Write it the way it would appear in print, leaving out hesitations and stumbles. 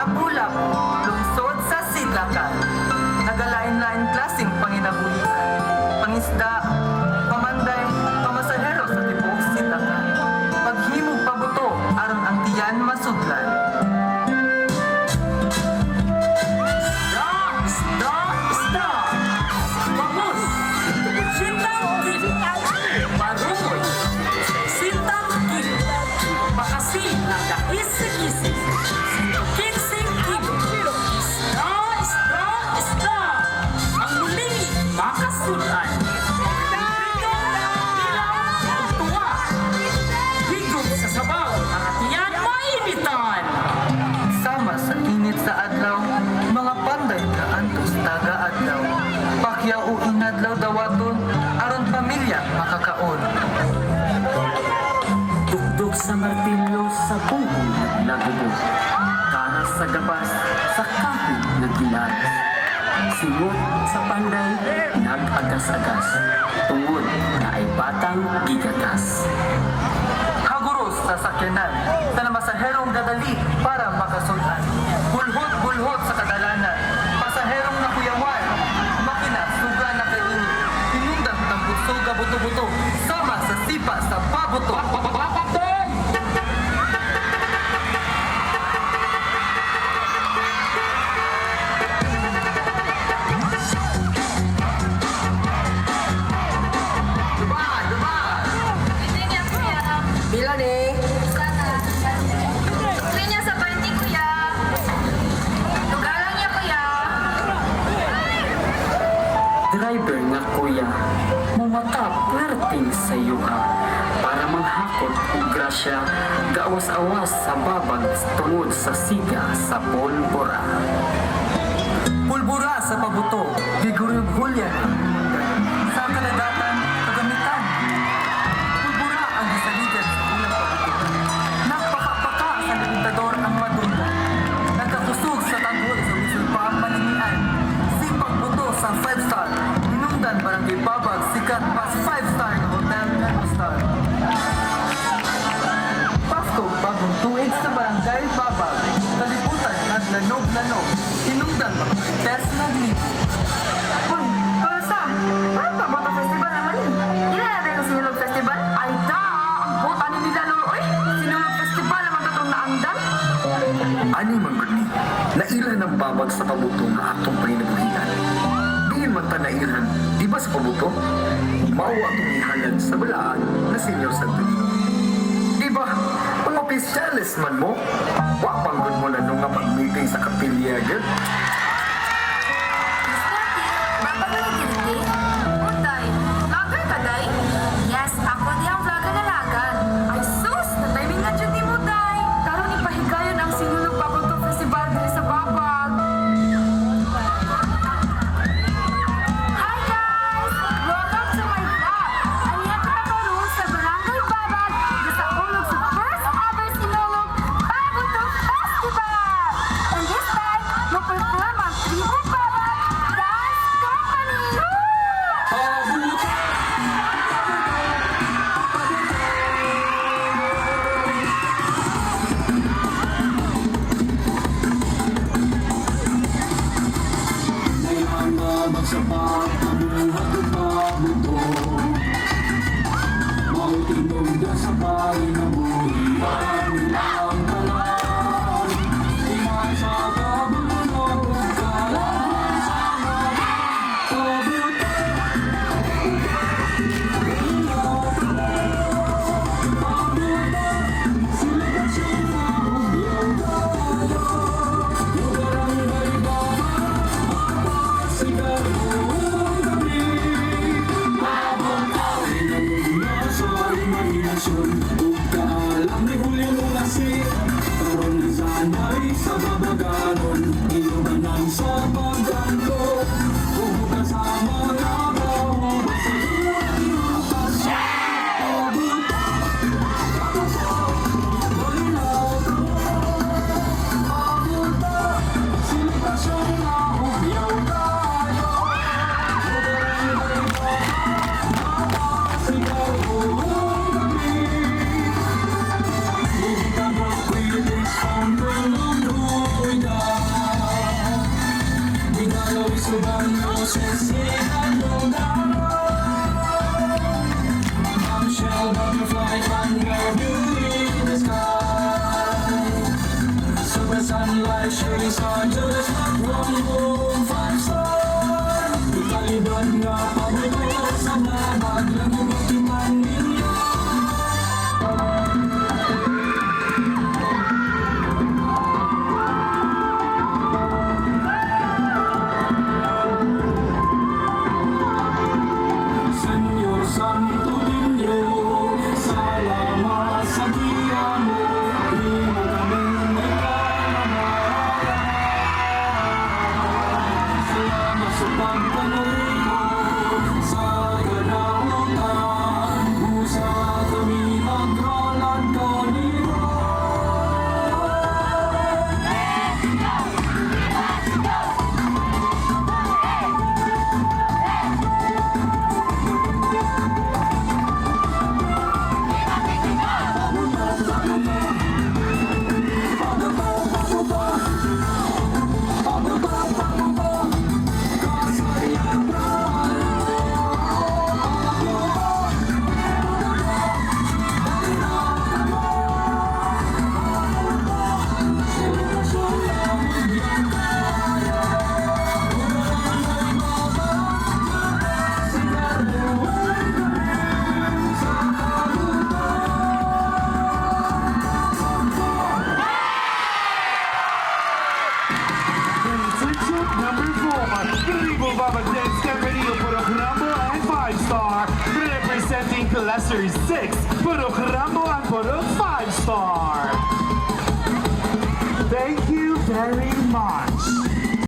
Lapu-Lapu, lungsod sa Sidlakan. Nagalain-lain klaseng panginabuhian. Pangisda, pamanday, pamasahero sa tibuok Sidlakan. Paghimog pabuto aron ang tiyan masudlan. Isda, isda, isda. Bangus, 80 kilo. Barumoy, 60 kilo. Bakasi nga kaisig-isig, 15 kilo. Isda, isda, isda. Ang muling makasudan. Pritong, tuwa. Higop sa sabaw, ang atiyan mainitan. Sama sa init sa adlaw, mga panday nga antos taga adlaw. Pakyaw o inadlaw dawaton aron pamilya makakaon. Dugdug sa martilyo sa bubong naglagubo. Para sa gabas sa kahoy naggilas. Singot sa panday nag-agas-agas. Tungod na ay batang gigatas. Haguros sa sakyanan, sa namasaherong gadali para makasudan. Bulhot-bulhot sa kadalanan, pasaherong nakuyawan, makina suga na kainit, hinungdan tambutso buto-buto, sama sa sipa sa pabuto. Papatay! Duba, duba! Pwede niya, kuya. Pila ni? Sukli niya sa 20, kuya. Lugaran niya, kuya. Driver nga kuya, mumata perting sa yuha para manghakot og grasya gaawas-awas sa babag tungod sa siga sa pulbura. Pulbura sa pabuto, giguryog hulyan ang hinungdan. Sa kalagatan, kagamitan. Pulbura ang gisaligan sa ilang pabuto. Nagpakapaka sa levantador ang madunggan. Nagkakusog sa tanggol sa whistle pa ang malingian. Sipag buto sa 5 star. Hinungdan barangay Babag, sikat pas 5 star na hotel na star. Pasko, bagong tuig sa barangay Babag. Kalibutan naglanog-lanog. Hinungdan mga marites naglibo. Uy, Tulsa! Parang paboto festival naman yun. Hindi na natin ang Sinulog Festival? Ay da! Ang buta ni nila lolo, uy! Sinulog Festival naman totoong naangdan. Ani man gud ni, nailhan ang babag sa pabuto nga atong panginabuhian. Diin man ta nailhan, di ba sa pabuto? Mao atong ihalad sa balaan na Senior Santo Niño. Di ba, mga opisyales man mo, wa pang gud mo na nga pag-meeting sa kapilya, gud. Miss Nettie, babag na ni Uday, vlogger ka, day? Yes, ako di ang vlogger na lagan. Ay sus! Na-timing na dyan ni mo, day! Karon ipahigayon ang Sinulog Paboto Festival diri sa Babag. Hi guys! Welcome to my vlog! Aniya ka karon sa Barangay Babag sa ulog sa first ever Sinulog Paboto Festival! And this time, mo-perform ang Tribu Babag Dance Company! Woo! Señor Santo Niño, salamat sa giya mo, imo kami may kamamayan. Salamat sa pagpanarigo sa kanautan, usa kami magralad kanino. Internship number 4, Triple Baba Dance Company of Purok Rambo and 5 Star, representing Cluster 6, Purok Rambo and Purok 5 Star. Thank you very much.